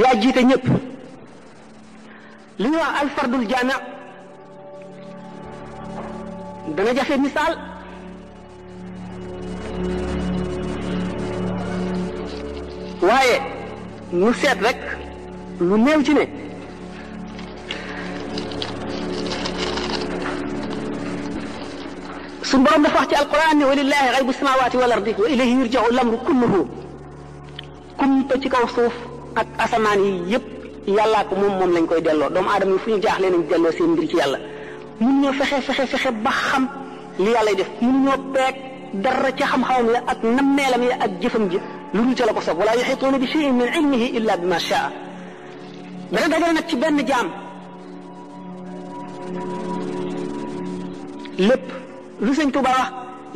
yaa jiite ñëpp li ñuy wax alfardul jaami dana jafe misaal waaye ñu seet rek lu néew ci ne suñu borom dafa wax ci alquran ne walillahi ghaybu samawati wal ardi wa ilayhi yurja'u al-amru kulluhu kumpa ci kaw suuf ak asamaan yi yëpp yàllaa ko moom lañ koy delloo doomu aadama yi fu ñu jaaxlee nañ delloo seen mbir ci yàlla mun ñoo fexe ba xam li yàlla def mun ñoo peeg dara ca xam-xamam ya ak nammeelam ya ak jëfam ji lu dul ca la ko sob wala yuhituuna bi shay'in min ilmihi illa bima shaa dana dajale nag ci benn jaam lépp lu sëñ Tuuba wax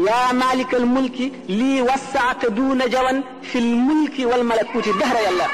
yaa maalikal mulki lii wasaata duuna jawan fi l mulki wal malakuuti dahra yàlla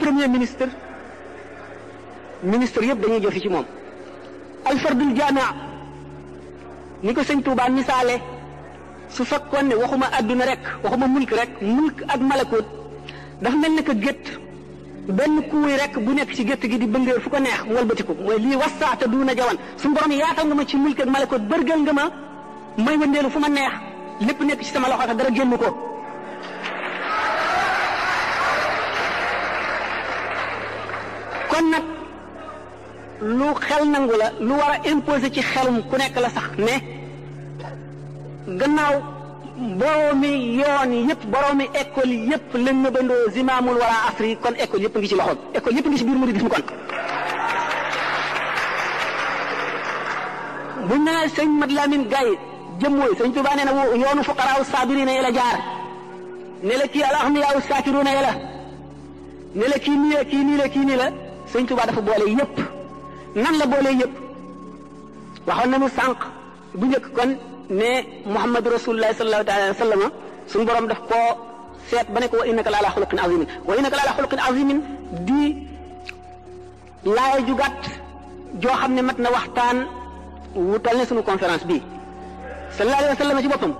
premier ministre yëpp dañuy jëfi ci moom alfardul jaami' ni ko sëñ Tuubaa misaale su fekkoon ne waxuma adduna rek waxuma mulk ak malakut dafa mel ne que gétt benn kuuy rek bu nekk ci gétt gi di bëngéer fu ko neex mu walbatiku mooy lii wasaata duuna jawan suñu borom yaatal nga ma ci mulk ak malakut bërgal nga ma may wëndeelu fu ma neex lépp nekk ci sama loxo dara génn ko kon nag lu xel nangu la lu war a imposer ci xelum ku nekk la sax ne gannaaw boroomi yoon yëpp boroomi école yëpp lañ na bandoo zimaamul wala asri kon école yëpp ngi ci loxoom école yëpp ngi ci biir muridisme kon buñ nee sëñ Mat Lamin Gaye jëmmooy sëñ Tuubaa nee na yoonu fuqaraaw saabiriina yi la jaar ne la kii al-aghniyaa saakiruuna yi la ne la kii nii la kii nii la kii nii la sëñ Tuubaa dafa boole yëpp nan la boole yëpp waxoon nañu sànq bu njëkk kon ne Muhammadu Rasulullah sallallahu alayhi wa sallam suñu borom daf koo seet ba ne ko wa innaka la ala xuluqin azimin wa innaka la ala xuluqin azimin di laay ju gàtt joo xam ne mat na waxtaan wu toll ne suñu conférence bii sallallahu alayhi wa sallam ci boppam